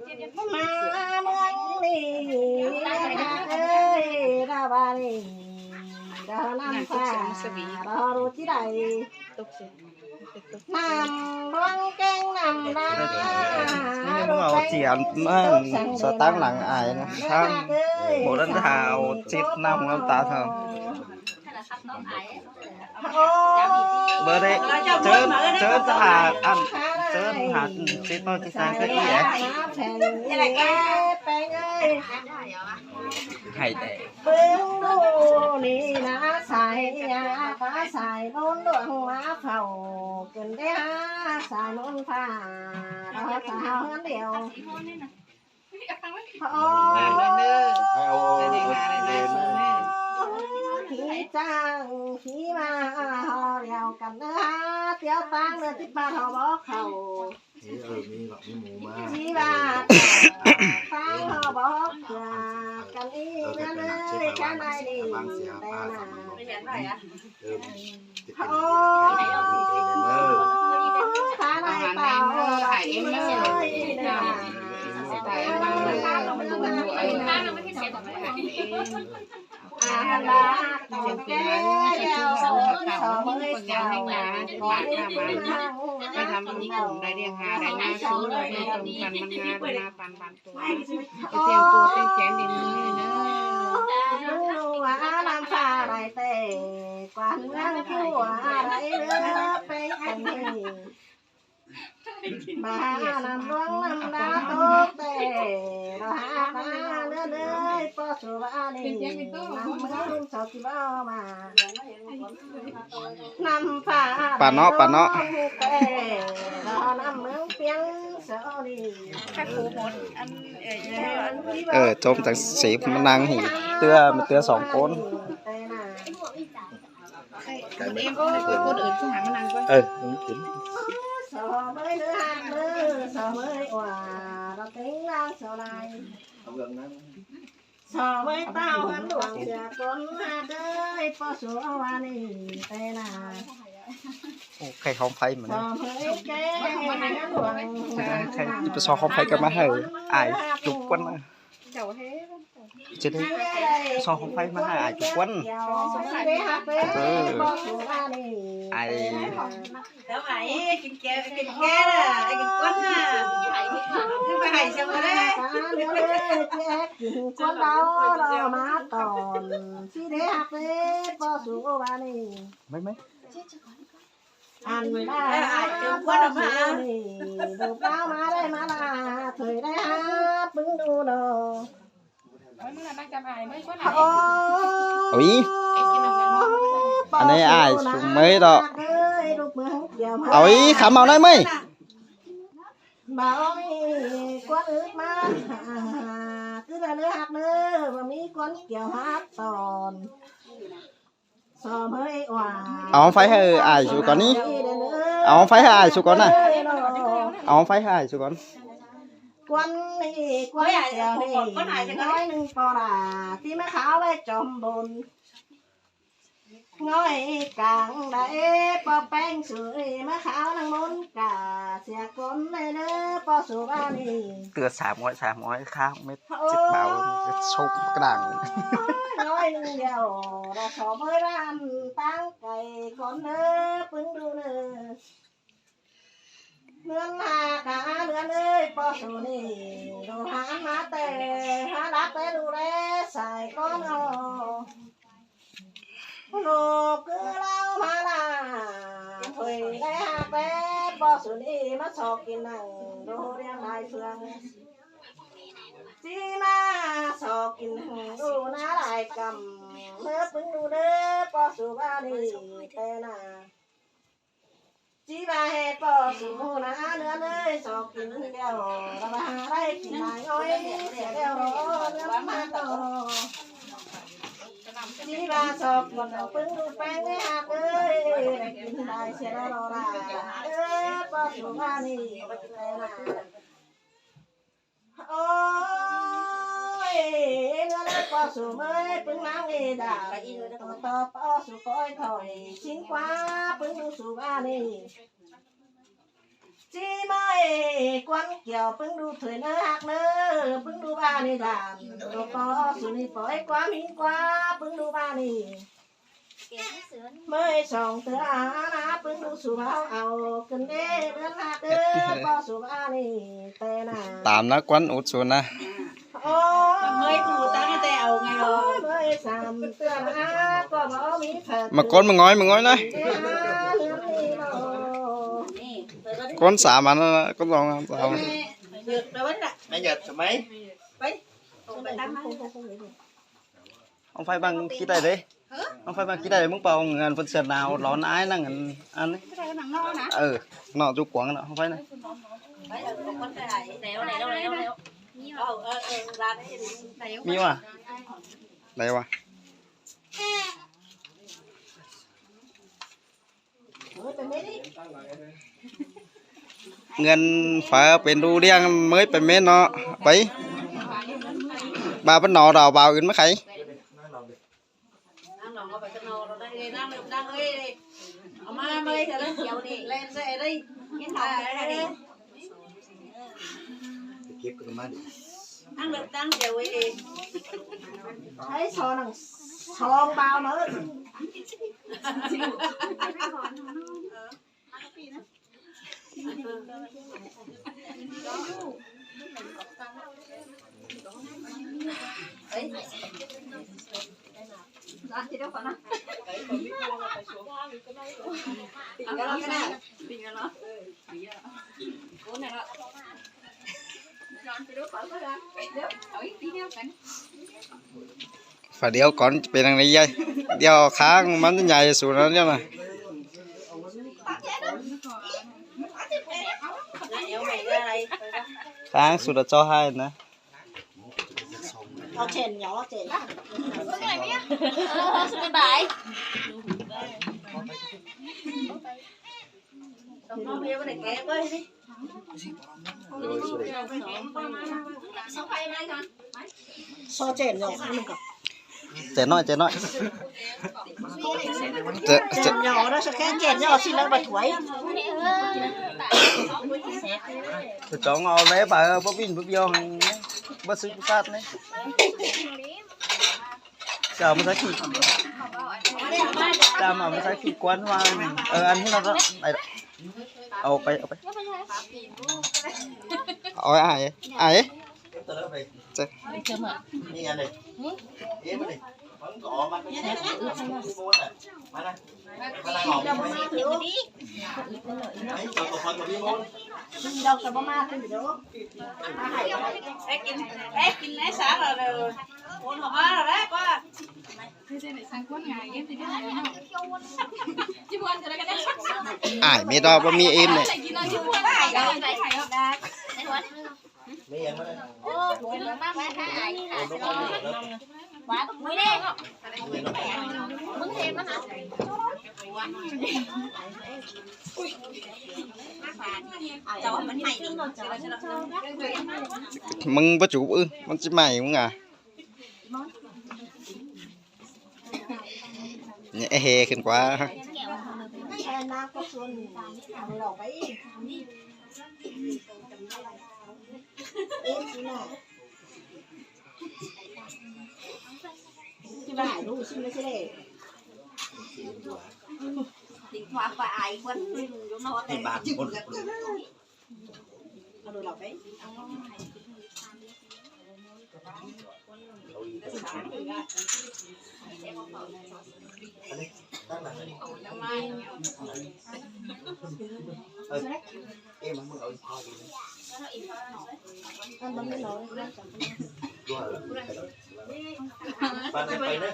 ມາເມືອງນີ້ນະເອີຍ ລາວານີ້ ດາວນ້ຳຟ້າ ດາວໂຣຈິໄລ ນ້ຳຫຼວງແກ່ງນ້ຳລາ ນີ້ ເອົາຈຽນມາສະຕາງຫຼັງອ້າຍນະ ທາງບໍ່ທັນໄດ້ເອົາຈິດນ້ຳນ້ຳຕາເທົ່າ. ເບີໄດ້ເຈີ ເຈີຕະຫຼາດອັນ ເຈີຫາເຈັດຮ້ອຍເຈັດສິບສາມກະອີແອ ໃຫ້ແດ່ ເບິ່ງດູນີ້ນາ ສາຍຍາຟ້າສາຍໂນນຫຼວງມາເຝົ້າ ເກີນໄດ້ຫາສາຍໂນນຟ້າ ເຮົາສາວເຮືອນດຽວ. ໂອ້ ຂີ່ຈ້າງຂີ່ມ້າເຮົາດຽວກັນເດີ ຕຽວຕາງເດີ ຕິດບ້ານເຮົາບໍ່ເຂົ້າ ເອີ ມີ ມີໝູມາ ທີ່ວ່າຕາງເຮົາບໍ່ເຊື່ອກັນອີກເດີ ເອີ ເອີ ແຕ່ນະ ເອີ ໂອ້ ຂາໄດ້ເປົ່າ ອາຫານແດງເດີ ໃຫ້ເອັມເດີ ແຕ່ວ່າ ອາຫານແດງເດີ ແກ່ແລ້ວ ສອງມື້ ສອງມື້ ໄດ້ລ້ຽງຫາໄດ້ມາສູ່ໄດ້ຕົງກັນມັນງາມນາປັນບານໂຕ ໄປຕຽມໂຕຕຽມແຂນເດີ ເດີ ນ້ຳຟ້າໄດ້ແຕ່ກວາດເມືອງທົ່ວໄດ້ເດີ ໄປກັນເດີ ມານ້ຳຫຼວງນ້ຳດາຕົກແຕ່ ລາວຫາມາເດີ ເດີ ພໍສຸວານີ ນ້ຳເມືອງສອບກິໂລມາ ນ້ຳຟ້າ ປາເນາະ ປາເນາະ ແຕ່ ລາວນ້ຳເມືອງປຽງສອນີ ເອີ ໂຈມຈັ່ງເສບມານັ່ງໃຫ້ເຕືອ ມາເຕືອສອງຄົນ. ເອີ ເອີ ເອີ ຄົນອື່ນຊິຫາມານັ່ງກ່ອນ ເອີ ສອບເອີຍເດີຮັກເດີ ສອບເອີຍວ່າ ລາວເຕັງລາວສອບຫຼາຍ ສອບເອີຍເຕົ້າເຮືອນຫຼວງເສຍກົນຮັກເອີຍ ພໍສຸວານີແຕ່ນາ ໂອ້ ໄຂ່ຫອມໄຟມັນ ສອບເອີຍແກ່ເຮືອນຫຼວງ ໄຂ່ ໄຂ່ ໄຂ່ ໄປຊອກຫອມໄຟກັນມາໃຫ້ອ້າຍຈຸບກ່ອນນະ. ຈະໄດ້ຊອກຂອງໄຟມາໃຫ້ອ້າຍທຸກຄົນ ເອີ ອ້າຍ ແລ້ວໄອ້ກິນແກ ກິນແກລະ ໄອ້ກິນກ້ນນະ ຄືໄປໄຫ້ຊະບໍ່ໄດ້ ກິນກ້ນເຮົາລະມາຕອນ ຊິໄດ້ຮັກເດ້ ພໍສຸວານີ ໄໝ ໄໝ ອັນລາ ເອີ ອ້າຍເຈີຄວັນອອກມາ ນີ້ ດູກສາວມາໄດ້ມາລາ ເຄີຍໄດ້ຫາປຶ້ງດູເນາະ ເອົາອີກ ອັນນີ້ອ້າຍຊຸມເມີຍດອກ ເອົາອີກ ຄຳເອົາໄດ້ເມີຍ ບໍ່ມີກວນອຶດມາ ຄືລະເລີຮັກເດີ ບໍ່ມີກວນກ່ຽວຫາຕອນ ເອົາໄຟໃຫ້ອ້າຍສຸກ່ອນນີ້ ເອົາໄຟໃຫ້ອ້າຍສຸກ່ອນນະ ເອົາໄຟໃຫ້ອ້າຍສຸກ່ອນ ກວນນີ້ກວນແກ້ວນີ້ ໜ້ອຍໜຶ່ງພໍລະ ທີ່ມາຂາວໄວ້ຈອມບົນ ງອຍກາງໄດ້ ພໍແປ້ງສຸຍ ມາຂາວນາງມົນກາ ເສຍກົນໄດ້ເດີ ພໍສຸວານີ ເກືອສາມຮ້ອຍ ສາມຮ້ອຍ ຄ້າງເມັດ ໂອ້ຍ ສິບບາດ ໂຊກກະດາງ ໂອ້ຍ ໜ້ອຍໜຶ່ງດຽວ ດາສອບເອີຍ ບ້ານຕ່າງໄກກ່ອນເດີ ປຶ້ງດູເດີ ເຮືອນຫາກາເຮືອນເອີຍ ພໍສຸນີ ໂທຫາມາແຕ່ ຫາລັບແຕ່ດູແລສາຍກ່ອນເນາະ ລູກຄືລາວມາລາ ເຄີຍໄດ້ຮັກແຕ່ ພໍສຸນີ ມາຊອກກິນນັ່ງ ໂດຮຽງຫຼາຍເຟືອງ ຊິມາຊອກກິນນັ່ງ ດູນາຫຼາຍກຳ ເມີປຶ້ງດູເດີ ພໍສຸວານີ ແຕ່ນາ ຊິວ່າໃຫ້ພໍ່ສູ່ນາເນືອເອີຍ ຊອກກິນດຽວ ລະວ່າຫາໄດ້ກິນຫຼາຍນ້ອຍ ເສຍແລ້ວລໍເນືອມາຕໍ່ ຊິວ່າຊອກກິນເປັນແປ້ງເອີຍ ໄດ້ກິນຫຼາຍເສຍແລ້ວລໍລະ ເອີ ພໍ່ສູ່ວ່ານີ້ ໂອ້ຍ ເນືອເອີຍ ພໍ່ສູ່ເອີຍ ປຶງນາງເອດາ ຕໍ່ຕໍ່ພໍ່ສູ່ ປ່ອຍຖອຍ ຊິງກວ່າ ປຶງສູ່ວ່ານີ້ ເມື່ອຍກວນແກ້ວປຶ້ງດູເຖິຍເນີຮັກເນີ ປຶ້ງດູບ້ານີ້ດາມ ກໍພໍສູ່ນີ້ປ່ອຍຄວາມຫິງກວ່າ ປຶ້ງດູບ້ານີ້ ເມື່ອຍສອງເທື່ອນາ ປຶ້ງດູສູ່ເຮົາເອົາຂຶ້ນເດີເດີນຮັກເດີ ກໍສູ່ບ້ານີ້ແຕ່ນາ ຕາມນະກວນອຸດສູນນະ. ມາໂກນມາງອຍມາງອຍນະ ໂກນສາມອັນນະ ໂກນສອງອັນ ສາມອັນ. ແມ່ຫຍັດສະໄໝ ໄປ ອອກໄປຕາມມາ ຫ້ອງໄຟບັງຂີ້ໄດ້ເດ້ ຫ້ອງໄຟບັງຂີ້ໄດ້ ມຶງເປົ່າເງິນເພິ່ນເສື້ອໜາວ ລອນອາຍນັ່ງອັນ ອັນນີ້ ເອີ ນອກຢູ່ກວາງນະ ຫ້ອງໄຟນະ. ມີວະ ໄດ້ວະ. ເງິນຝາເປັນດູລ້ຽງເມີຍເປັນເມນເນາະ ໄປ ບາວເປັນໜໍດາວ ບາວອື່ນມາໄຂ. ເກັບຂຶ້ນມາດິ ນັ່ງເລີບຕັ້ງດຽວເອງ ໃຫ້ຊອນໜຶ່ງ ຊອງບາວມາເອີ. ຝາດຽວກ່ອນເປັນຈັ່ງໃດຍາຍ ດຽວຄ້າງມັນໃຫຍ່ສຸດແລ້ວນະ ຄ້າງສຸດລະຈໍໃຫ້ນະ. ເອົາເຊັ່ນຫຍັງເອົາເຊັ່ນ ສະບາຍ. ຊໍເຈນເນາະ ເຈນນ້ອຍ ເຈນນ້ອຍ ເຈນ ເຈນ ເຈນເນາະ ແລ້ວສະແກນເຈນເນາະ ຊິແລ້ວບັດຖວຍ ຈອງເອົາໄວ້ບາດ ບໍ່ບິນບໍ່ບຽວ ບໍ່ຊື້ຜູ້ຊາດນີ້. ຈະເອົາມາໃສ່ຂີ້ ຈະເອົາມາໃສ່ຂີ້ກວນວ່າ ເອີ ອັນນີ້ເນາະ ເອົາໄປ ເອົາໄປ ເອົາໄວ້ອ້າຍ ອ້າຍ ເອີ ອ້າຍ ມີດອກ ບໍ່ມີອີ່ມເລີຍ. ມຶງບໍ່ຈູບ ອື ມັນຊິໄໝ້ມຶງອະ. ແຫ່ຂຶ້ນກວ່າ ທີ່ບ້ານຄົນ ເອົາໂດດເອົາໄປ ເອີ ເອັມ ມຶງເອົາອີກພາວໜຶ່ງ ອັນມັນໄດ້ລອງ ປານໄປເດີ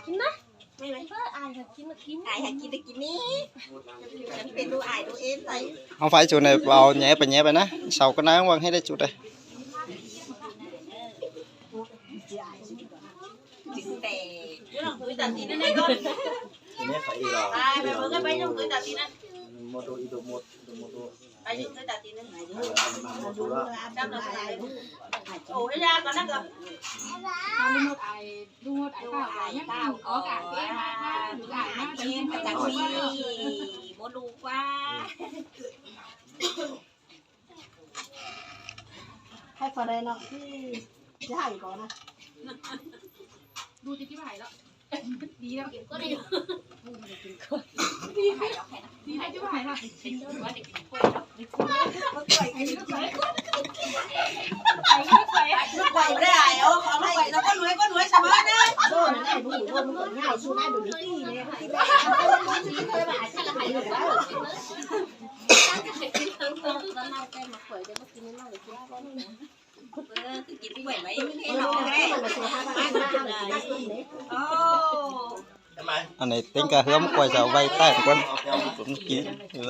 ກິນນະ. ໄປໄປ ເອີ ອ້າຍຫາກິນກໍກິນ ອ້າຍຫາກິນກໍກິນນີ້ ເປັນດູອ້າຍດູເອັມໄປ. ເອົາໄຟຈູດໃຫ້ເບົາ ແຫຍ່ໄປແຫຍ່ໄປນະ ເສົາກໍນາງວາງໃຫ້ໄດ້ຈູດເດ້. ບໍ່ຮູ້ວ່າ ໃຫ້ເຂົາໄດ້ເນາະ ທີ່ ທີ່ໃຫ້ກ່ອນນະ ດູຕິທີ່ວ່າໃຫ້ແລ້ວ ດີແລ້ວ ກໍດີ ດີໃຫ້ ດີໃຫ້ທີ່ວ່າໃຫ້ລະ ໄປໄດ້ ເອົາ ເອົາໄປ ແລ້ວກໍລວຍ ກໍລວຍຊະເບີດເດີ ໂອ້ ນັ້ນແຫຼະ ບໍ່ຮູ້ ບໍ່ຮູ້ ງ່າຍ ສູ້ໄດ້ບໍ່ມີຕີແນ່ ເອີ ຄືກິນກ້ວຍໄວ້ ເຫັນເນາະ ໂອ້ ອັນນີ້ເຕັງກະເຮືອມກ້ວຍ ຈະເອົາໄວ້ໃຕ້ກ່ອນ ກິນ ເອີ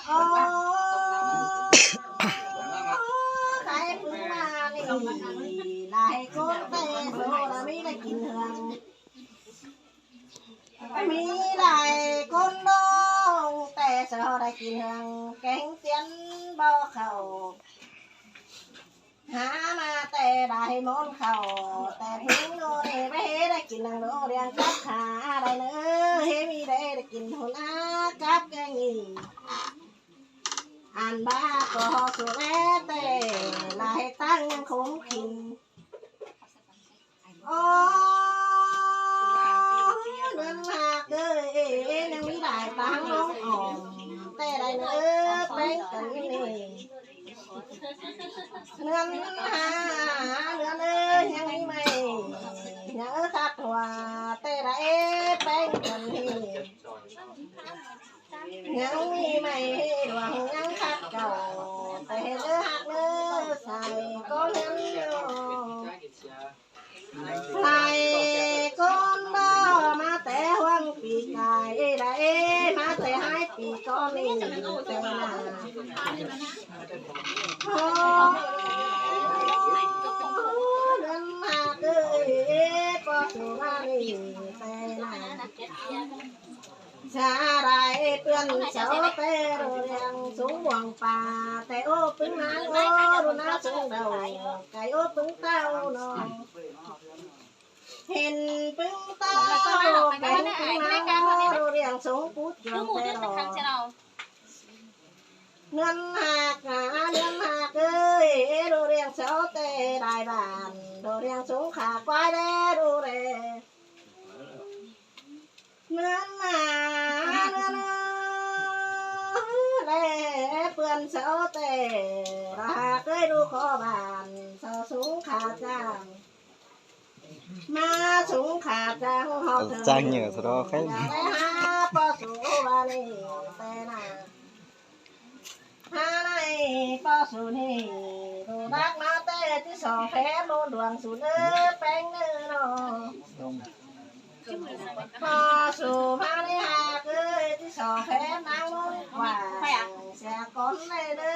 ໂອ້ ໃຄເພິ່ງມານີ້ ຫຼາຍຄົນແຕ່ໂສລະມີໄດ້ກິນເຮືອງ ມີຫຼາຍຄົນດອກ ແຕ່ເຮົາໄດ້ກິນເຮືອງ ແກງຕຽນບໍ່ເຂົ້າ ຫາມາແຕ່ໄດ້ໝົດເຂົ້າ ແຕ່ເພິ່ງໂດເດໄປເຮັດໄດ້ກິນນາງໂດດຽງກັບຂ້າໄດ້ເນີ ເຮມີໄດ້ໄດ້ກິນໂດນາກັບແກງອີ່ ອັນບາກໍສຸແລແຕ່ຫຼາຍຕັ້ງຍັງຄົງກິນ ໂອ້ ເງິນຫາເກີຍ ຍັງມີຫຼາຍຕາງນ້ອງອອງ ແຕ່ໄດ້ເນີແປ້ງກັນນີ້ ເງິນຫາເງິນເອີຍ ຍັງມີໃໝ່ ຍັງເອີຄັກວ່າ ແຕ່ໄດ້ແປ້ງກັນນີ້ ຍັງມີໃໝ່ດວງຍັງຄັກເກົ່າ ແຕ່ເດີຮັກເດີໃສກໍຍັງຢູ່ ຫຼາຍຄົນບໍ່ມາແຕ່ຫວ່າງປີກາຍ ເອລະເອ ມາແຕ່ຫາຍປີກ່ອນນີ້ແຕ່ນາ ໂອ້ ເດືອນມາເກີຍ ພໍສູ່ມານີ້ແຕ່ນາ ສາລາຍເປື້ອນເຊົາແຕ່ໂດດຽງສູງບ່ວງປ່າ ແຕ່ໂອ້ປຶງນາງໂອ້ດຸນາສູງເດົາ ໄກ່ໂອ້ປຶງເຕົ້ານ້ອງ ເຫັນປຶງເຕົ້າແກງປຶງນາງໂອ້ດຸນນາສູງປູດຈວງແຕ່ດອກ ເງິນຫາກນາເງິນຫາກເອີຍ ດູດຽງເຊົາແຕ່ຫຼາຍບ້ານ ດູດຽງສົງຂາຄວາຍແລດູແລ ເງິນຫາເງິນແລເປື້ອນເຊົາແຕ່ລະຫາກເອີຍ ດູຂໍບ້ານເຊົາສົງຂາຈ້າງ ມາສົງຂາຈ້າງຮອດເຖິງ ຈ້າງເຫຍື່ອສະດອກ ໄປຫາພໍ່ສູ່ວ່ານີ້ແຕ່ນາ ຫາໄດ້ພໍ່ສູ່ນີ້ ດູດັກມາແຕ່ທີ່ສອງແພມໂນນດວງສູນເອີ ແປ້ງເນີນອ ພໍ່ສູ່ມາໄດ້ຫາກເອີຍ ທີ່ສອງແພມນາງໂນນກວ່າ ເສຍກ່ອນໄດ້ເດີ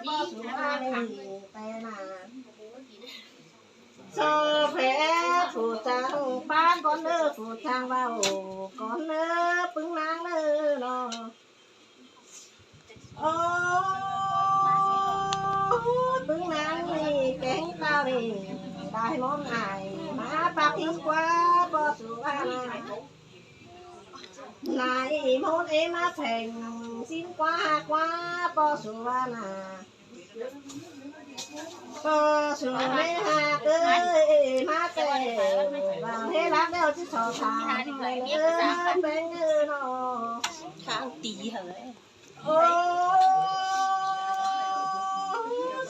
ພໍ່ສູ່ມານີ້ແຕ່ນາ ໂຊເພຜູ້ຊ່າງປາກກ່ອນເດີ ຜູ້ຊ່າງເວົ້າກ່ອນເດີ ປຶງນາງເດີເນາະ ໂອ້ ປຶງນາງນີ້ແກງຕາວນີ້ ໄດ້ມອມອ້າຍມາປາກພິງກວ່າ ພໍ່ສູ່ວ່ານາ ນາຍມົນເອມາແພງ ຊິນກວ່າຫາກວ່າ ພໍ່ສູ່ວ່ານາ ພໍ່ສູ່ແມ່ຫາກເອີຍ ມາແຕ່ວ່າເຮລັກແລ້ວຊິຂໍທາງແມ່ເອີຍ ແມ່ເອີຍເນາະ ທາງຕີເຮີ ໂອ້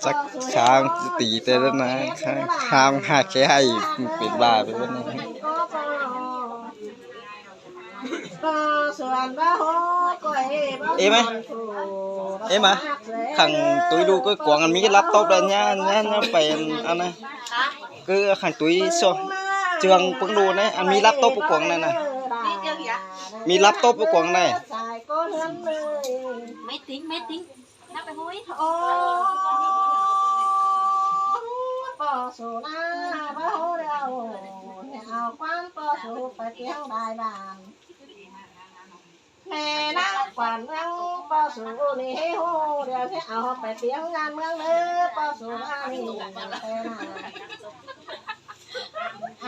ຈັກທາງຕີແຕ່ລະນາ ທາງຫາແຄ່ໃຫ້ເປັນບ້າໄປເບິດນະ. ເອມາ ເອມາ ຂັງຕຸ້ຍດູກະກວາງ ອັນມີລັບຕອບແລ້ວ ຍ່າ ຍ່າ ຍ່າໄປອັນ ອັນນັ້ນ ກະຂັງຕຸ້ຍຊອກເຈື່ອງເບິ່ງດູນະ ອັນມີລັບຕອບກະກວາງນັ້ນນະ ມີລັບຕອບກະກວາງໃດ ໄມ້ຕິງ ໄມ້ຕິງ ນັບໄປໂຫຍ ໂອ້ ພໍ່ສູ່ນາ ເວົ້າແລ້ວ ໃຫ້ເອົາຄວາມພໍ່ສູ່ໄປຕຽງໄດ້ບ້ານ ແມ່ນາງກວານເມືອງ ພໍ່ສູ່ນີ້ໃຫ້ຮູ້ ດຽວຊິເອົາໄປຕຽງງານເມືອງເດີ ພໍ່ສູ່ນານີ້ແຕ່ນາ